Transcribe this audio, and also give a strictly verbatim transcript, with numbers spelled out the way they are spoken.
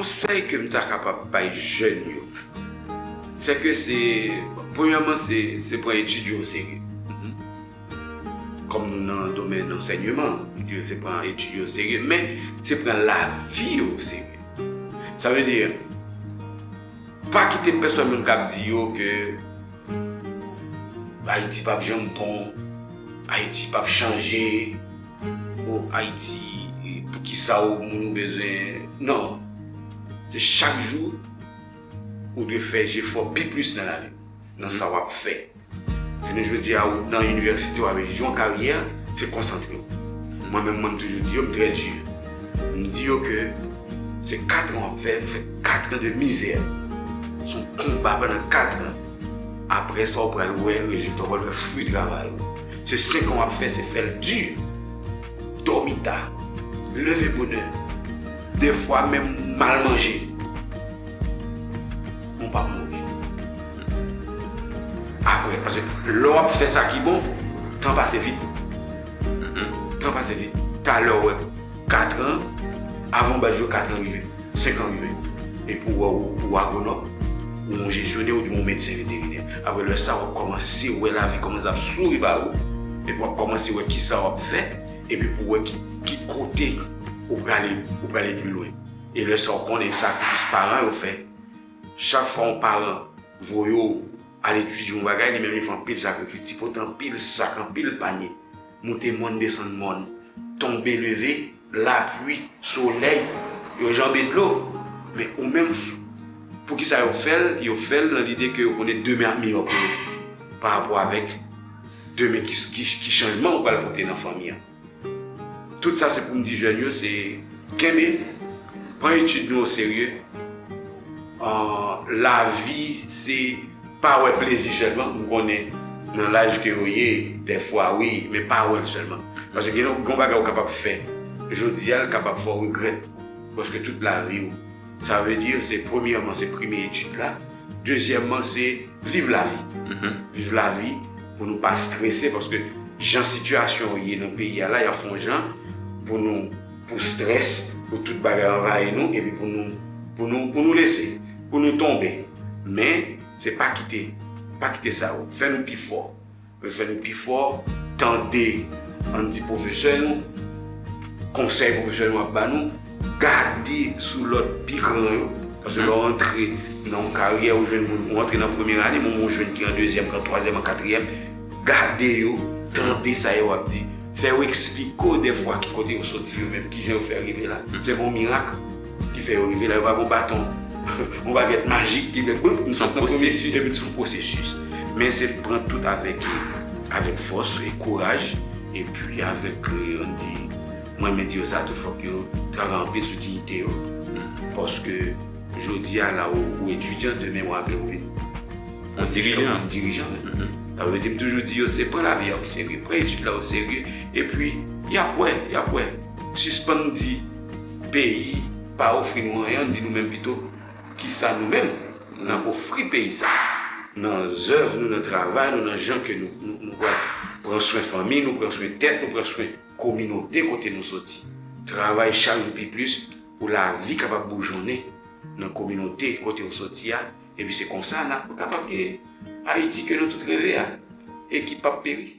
Konsèy ke m ta kapab bay jèn yo, se ke se, premyèman, se, se pran etid yo oserye. Kòm nou nan domèn ansèyman, m di yo se pran etid yo oserye, men se pran lavi yo oserye. Sa vle di, pa kite pèsòn moun k ap di yo ke Ayiti p ap janm bon, Ayiti p ap chanje, o Ayiti, poukisa ou moun ou bezwen. Non. Se chak jou ou dwe fè jefò pi plis nan lavi w, nan sa w ap fè. Jounen jodi a, ou nan inivèsite, w ap etidye yon karyè, se konsantre w. Mwen menm, mwen, m toujou di yo, m trè di. M di yo ke se kat an w ap fè, fè kat an de mizè. Se yon konba pandan kat an. Apre sa, w pral wè rezilta, w pral wè fwi travay ou. Se senk an w ap fè, se fè l di. Dòmi ta, leve bonè, defwa menm mal manje. Ou p ap mouri. Apre, paske lè w ap fè sa ki bon, tan pase vit. Tan pase vit. Talè w wè kat an, avan w bat je w, kat an rive, senk an rive. Epi w wè ou, ou agwonòm, ou yon jesyonè, ou di w medsen veterinè. Apre lè sa, w ap kòmanse wè lavi kòmanse ap souri ba ou. Epi w ap kòmanse wè kisa w ap fè, epi pou w wè ki, ki kote ou prale, ou prale pi lwen. E lè sa, w konnen sakrifis paran yo fè. Chak fwa yon paran voye w al etidye yon bagay, li menm li fè anpil sakrifis. Li pote anpil sak, anpil panye. Moute mòn, desann mòn. Tonbe, leve, lapli, solèy, yo janbe dlo. Men ou menm, poukisa yo fè l? Yo fè l nan lide ke yo konnen demen ap miyò pou yo. Pa rapò avèk demen ki, ki, ki chanjman ou pral pote nan fanmi an. Tout sa se pou m di jèn yo, se kenbe, pran etid nou oserye. Ah, lavi se pa wè plezi sèlman. M konnen nan laj ke yo ye, dèfwa wi, men pa wè l sèlman. Paske gen yon, gen yon bagay ou kapab fè jodi a, l kapab fè w regrèt prèske tout lavi w. Sa vle di, se premyèman, se premye etid la. Dezyèmman, se viv lavi. Viv lavi pou nou pa strese, paske jan sitiyasyon yo ye nan peyi a la, y ap fè yon jan pou nou, pou strès, pou tout bagay anvayi nou, epi pou nou, pou nou, pou nou lese, pou nou tonbe. Men, se pa kite, pa kite sa yo fè nou pi fò. Fè nou pi fò, tande, ann di, pwofesè nou, konsèy pwofesè nou ap ba nou, gade sou lòt pi gran yo. Paske lè w antre nan yon karyè, ou jwenn moun, ou antre nan premyè ane, men ou jwenn ki an dezyèm, ki an twazyèm, an katriyèm, gade yo, tande sa yo ap di. Fè yo eksplike w dèfwa ki kote yo soti yo menm, kijan yo fè rive la. Se pa yon mirak ki fè yo rive la, yo pa gen yon baton, yon bagèt majik ki fè boup, nou sot nan premye, epi se yon pwosesis. Men se pran tout avèk, avèk fòs e kouraj, epi avèk, eh, ann di, mwen renmen di yo sa tou, fòk yo travay anpil sou diyite yo. Paske jodi a la ou, ou etidyan, demen w ap vin yon dirijan, yon dirijan. Sa vle di, m toujou di yo, se pran lavi a oserye, pran etid la oserye, epi y ap wè, y ap wè. Sispann di peyi pa ofri nou anyen, ann di nou menm pito kisa nou menm n ap ofri peyi sa. Nan zèv nou, nan travay nou, nan jan ke nou, nou, nou pral pran swen fanmi nou, pran swen tèt nou, pran swen kominote kote nou soti. Travay chak jou pi plis pou lavi kapab boujonnen nan kominote kote w soti a. Epi se konsa n ap kapab gen Ayiti ke nou tout reve a e ki p ap peri.